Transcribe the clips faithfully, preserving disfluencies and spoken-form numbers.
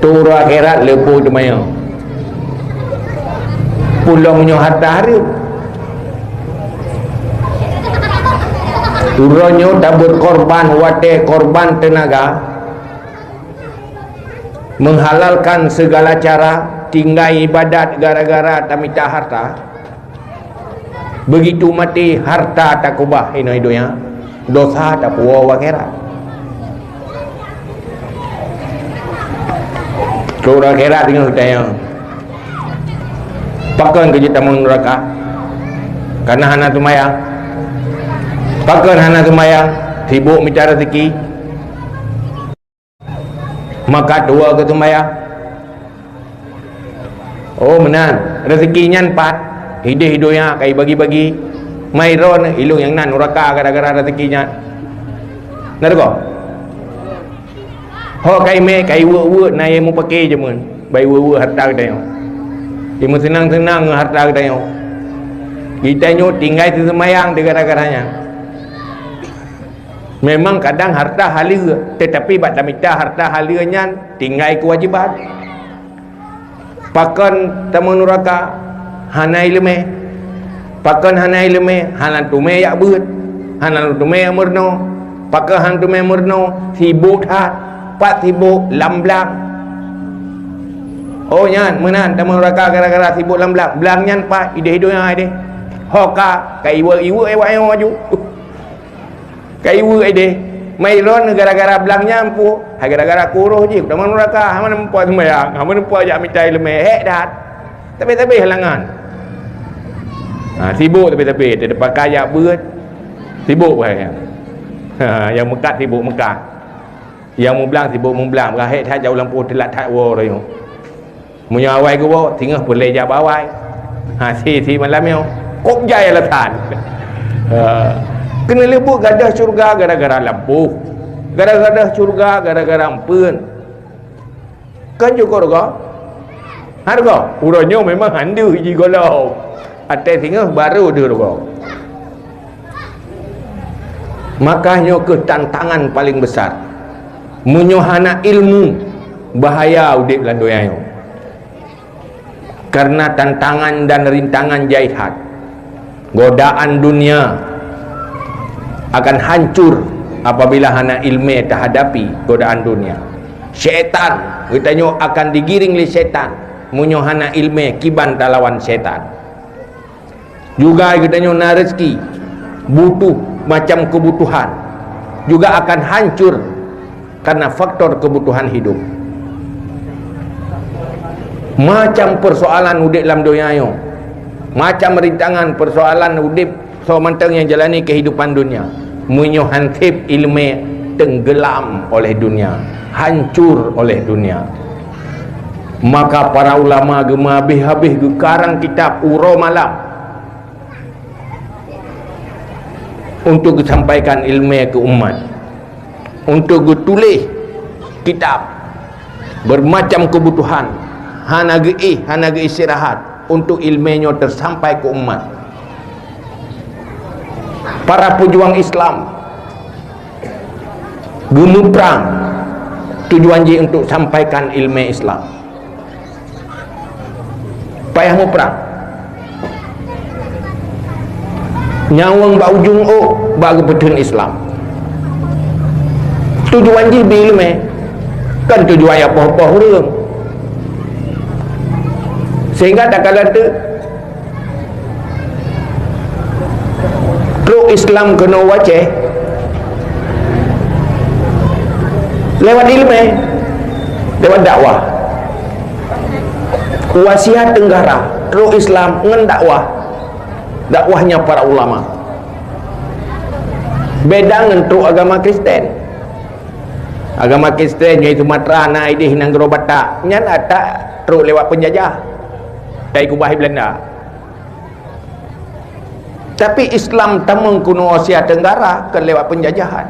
Uroe akhirat leupie teumanyong. Pulang nyoe harta hareuem. Uroe nyoe tabuet korban watée, korban teunaga, menghalalkan segala cara, tinggai ibadat gara-gara tamita harta. Begitu maté, harta takubah inoe donya, dosa tapuwoe u akhirat. Keu ureuëng akhirat teungoh tanyong, pakon keu jeuet tamong nuraka? Karena hana seumayang. Pakon hana seumayang? Sibuk mita rezeki. Maka dua keu seumayang. Oh, meunan. Rezeki nyan pat. Hideh donya kai bagi-bagi. Mai ron ilung nyang nan nuraka gara-gara rezeki nyan. Na teuko? Ho kai mé, kai weuek-weuek na nyang mupake jameun. Bai weuek-weuek harta geutanyoe. Imeuseunang-seunang ngon harta geutanyoe. Geutanyoe tinggai seumayang di gara-gara nyan. Memang kadang harta haleue, tetapi bak tamita harta haleue nyan tinggai keuwajiban. Pakon tamong nuraka? Hana ileumé. Pakon hana ileumé? Hana teumé jak beuet, hana teumé jak meurunoe. Pakon hana teumé meurunoe? Sibok that. Pat sibok? Lam blang. Oh nyan meunan tamong nuraka gara-gara sibok lam blang. Blang nyan pat? Ideh-ideh nyan ideh. Ho ka, ka iweuek-iweuek awak nyoe laju. Ka iweuek ideh. Mai ron gara-gara blang nyan pu, hai gara-gara kuroh jih tamong nuraka, hana meupuak seumayang, hana meupuak jak mita ileumé, hék that. Tapi-tapi halangan. Ha, sibok tapi-tapi, teupakai jak beuet. Sibok bah nyan. Ha, nyang meukat sibok meukat. Nyang mublang sibok mublang, bah hék that jak u lampôh teulat that woe roh nyoe. Meunyoe awai geuwoe, singoh peureulée jak bak awai. Ha, si, si malam nyoe. Kok jai alasan. Ha. Keuneuk lé buet gadôh syeuruga gara-gara lampôh. Gadôh-gadôh syeuruga gara-gara ampeuen. Kan cukôp reuga? Hareuga? Uroe nyoe memang han deuh jih gohlom. Até singoh barô deuh reuga. Maka nyoe kheueh tantangan paleng besar. Meunyoe hana ilmu, bahaya udeb lam donya nyoe. Karena tantangan dan rintangan jai that. Godaan dunia akan hancur apabila hana ilmé tahadapi godaan dunia. Syaitan, geutanyoe akan digiring lé syaitan. Meunyoe hana ilmé, kiban talawan syaitan. Juga geutanyoe na rezeki, butuh macam kebutuhan, juga akan hancur karena faktor kebutuhan hidup. Macam persoalan udeb lam donya nyoe, macam rintangan persoalan udeb soe mantong nyang jalani kehidupan dunia. Meunyoe han sép ilmé, tenggelam oleh dunia, hancur oleh dunia. Maka para ulama geumeuhabéh-habéh geukarang kitab uroe malam untuk geusampaikan ilmé keu umat, untuk geutuléh kitab bermacam kebutuhan, hana geuéh, hana geuistirahat untuk ilmé nyoe teusampai keu umat. Para peujuang Islam geumuprang, tujuan jih untuk sampaikan ilmé Islam. Payah muprang. Nyawöng bak ujong ôk bak geupeutheun Islam. Tujuan jih bi ilmé, kon tujuan jak poh-poh ureuëng. Sehingga takalon teuk trok Islam keunoe u Aceh lewat ilmé, lewat dakwah. U Asia Tenggara trok Islam ngon dakwah, dakwahnya para ulama. Beda ngon trok agama Kristen. Agama Kristen nyang di Sumatera na ideh nanggroe Batak, nyan ata trok lewat penjajah dari kubah Belanda. Tapi Islam tamong keunoe Asia Tenggara kon lewat penjajahan.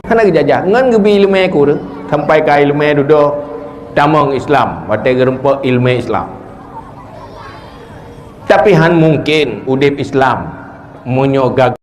Hana geujajah, ngon geubi ilmé kureueng, sampai ka ilmé dudoe tamong Islam, watée geureumpok ilmé Islam. Tapi han mungken udeb Islam meunyoe gagal